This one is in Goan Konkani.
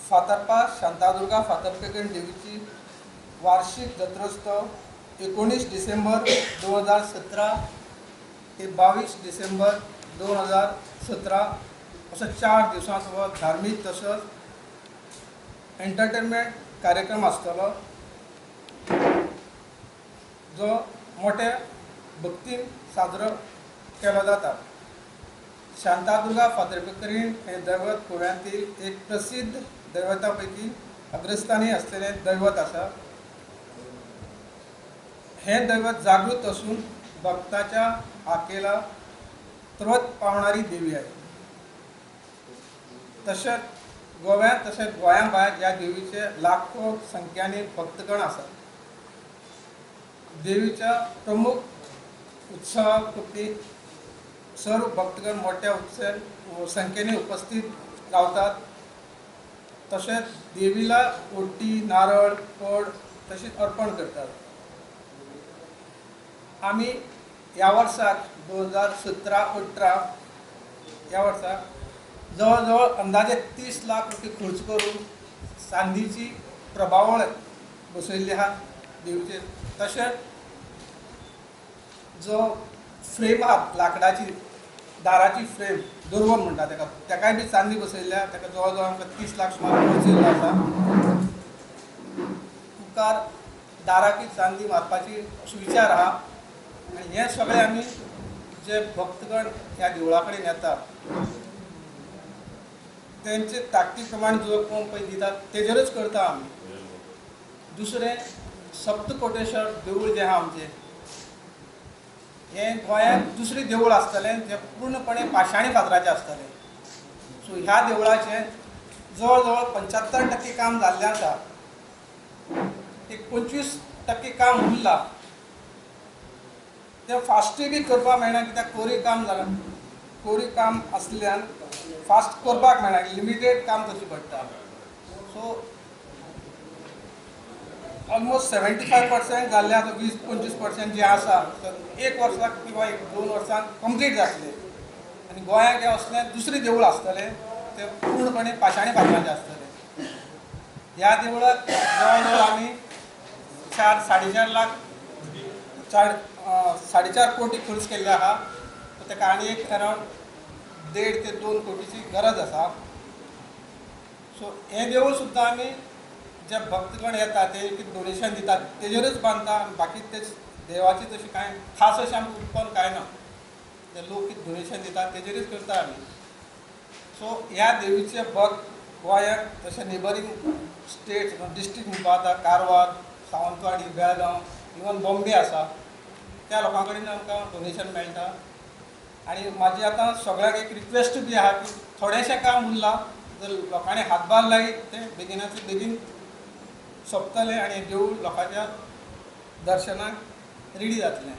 फातर्पा शांतादुर्गा फातर्पेकरीण देवीची वार्षिक जत्रोत्सव 19 डिसेंबर 2017 ते 22 डिसेंबर 2017 असो 4 दिवसांचो हो धार्मीक तसोच एंटरटेनमेंट कार्यक्रम आसतलो जो मोठ्या भक्तीन साजरो केलो जाता। शांतादुर्गा फातर्पेकरीण हे दैवत गोव्यांतील एक प्रसिद्ध दैवता पैकी अग्रस्थानी असलेले दैवत आसा। हे दैवत जागृत असून भक्ताच्या आकेला त्वरत पावणारी देवी आहे। तशेंच गोव्यांत तशेंच गोंया भायर ह्या देवीचे लाखो संख्याने भक्तगण आसात। देवीच्या प्रमुख उत्सवा कृती सर्व भक्तगण मोठ्या उत्सव संख्येने उपस्थित रावतात। तसेच देवीला ओटी नारळ फळ तशीच अर्पण करतात। आम्ही ह्या वर्साक 2017-18 ह्या वर्साक जवळ अंदाजे 30 लाख रुपये खर्च करून चांदीची प्रभावळ बसयल्ली आहा देवीचेर। तशेंच जो फ्रेम आहा लाकडाची दाराची फ्रेम दोरवन म्हणटा तेका, तेकाय बी चांदी बसयल्ल्या, तेका जवळ जवळ आमकां 30 लाख सुमार खर्च येयल्लो आसा। मुखार दाराकी चांदी मारपाची असो विचार आहा आनी हें सगळें आमी जे भक्तगण ह्या देवळा कडेन येतात तेंचे ताकदी प्रमाण जो कोण पळय दितात तेजेरूच करता आमी। दुसरें सप्तकोटेश्वर देवूळ जें आहा आमचें, हें गोंयांत दुसरें देवूळ आसतलें जें पूर्णपणे पाशाणी फातराचें आसतलें। सो ह्या देवळाचें जवळ जवळ 75% काम जाल्लें आसा, एक 25% काम उरलां। तें फास्टूय बी करपाक मेळना कित्याक कोरीव काम जालां, कोरीव काम आसल्यान फास्ट करपाक मेळना, लिमिटेड काम करचें पडटा। सो ऑलमोस्ट 75% जाल्लें आतां 20-25% जें आसा तर एक वर्साक किंवा 1-2 वर्सांक कंप्लीट जातलें। आनी गोंयांत हें असलें दुसरें देवूळ आसतलें तें पूर्णपणे पाशाणी फातराचें आसतलें। ह्या देवळाक जवळ जवळ आमी 4-4.5 लाख 4.5 कोटी खर्च केल्ले आहा। ताका आनी एक अरावंड 1.5 ते 2 कोटीची गरज आसा। सो हें देवूळ सुद्दां आमी जे भक्तगण येता ते कितें डोनेशन दितात तेजेरूच बांदता, बाकी ते देवाची तशी कांय खास अशें आमकां उत्पन्न कांय ना, ते लोक कितें डोनेशन दितात तेजेरूच करता आमी। सो ह्या देवीचे भक्त गोंयांत तशें नेबरींग स्टेट्स डिस्ट्रिक्ट म्हणपा जाता, कारवार, सावंतवाडी, बेळगांव, इवन बॉम्बे आसा, त्या लोकां कडेन आमकां डोनेशन मेळटा। आनी म्हाजी आतां सगळ्यांक एक रिक्वेस्ट बी आहा की थोडेशें काम उरलां जर लोकांनी हातभार लायत तें बेगिनातले बेगीन सोंपतलें आनी देवूळ लोकांच्या दर्शनाक रेडी जातलें।